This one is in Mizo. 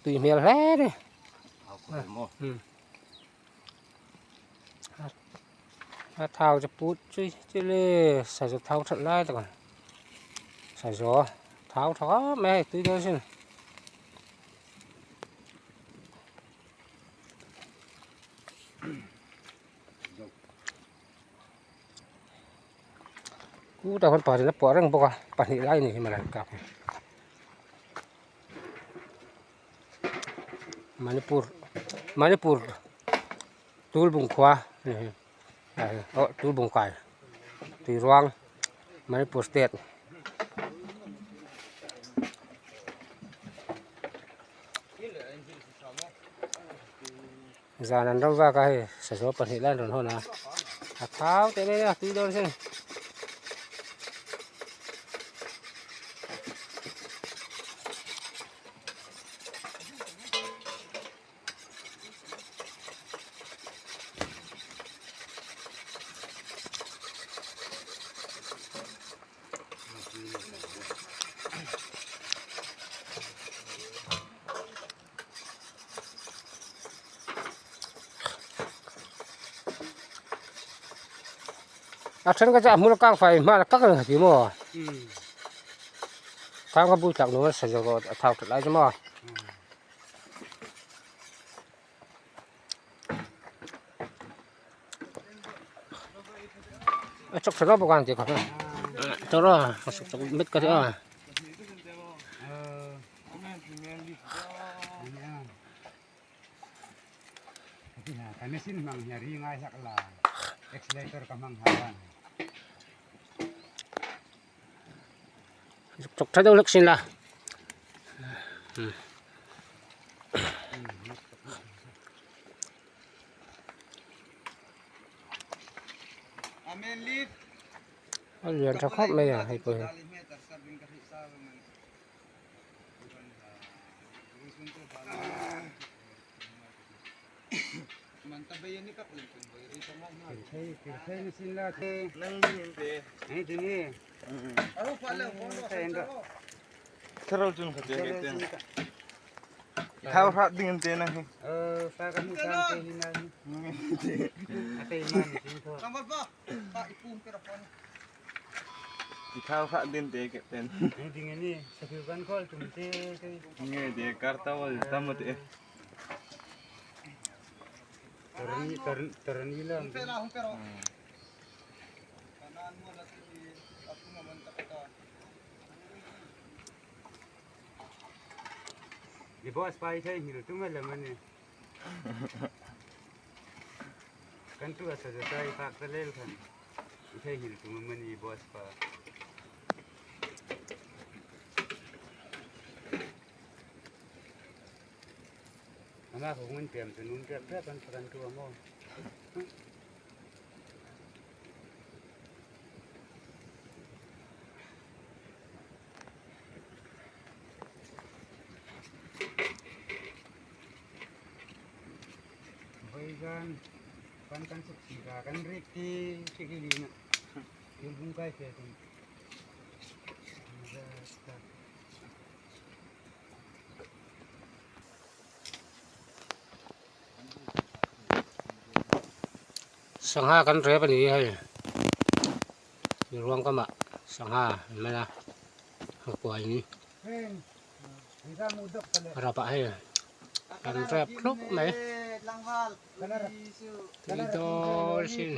tui hmel hle a ni. A thau chu put chui chui le sazu thau that lai tak a sazu thau tha khawp mai hei tui dawn sin. Kutah khuan pakhatin a puah reng bawk a pahnih lai a ni hi mawle an kap hi Manipur Manipur Tulbung khua a ni hi aw Tulbung kai Tuiruang Manipur state. Zan an ram vak a hei sazaw pahnih lai an rawn hawn a a thau teh mai a tui dawn sin. A then ka chu a hmul kang fai hman a kak reng hati maw thang ka bui tlak nuam a sa zawk rawh a thau that lai chu maw. A chawk tha bawk ang tih kha chawr a a suk chawk met ka tia. Chawk tha deuh hlek sin la. A lian tha khawp mai a hei pawh hi. Sangha kan rep a ni hei ruang kamah sangha an man a a kuain rapah hei an rep hluk mai tui dawn sin.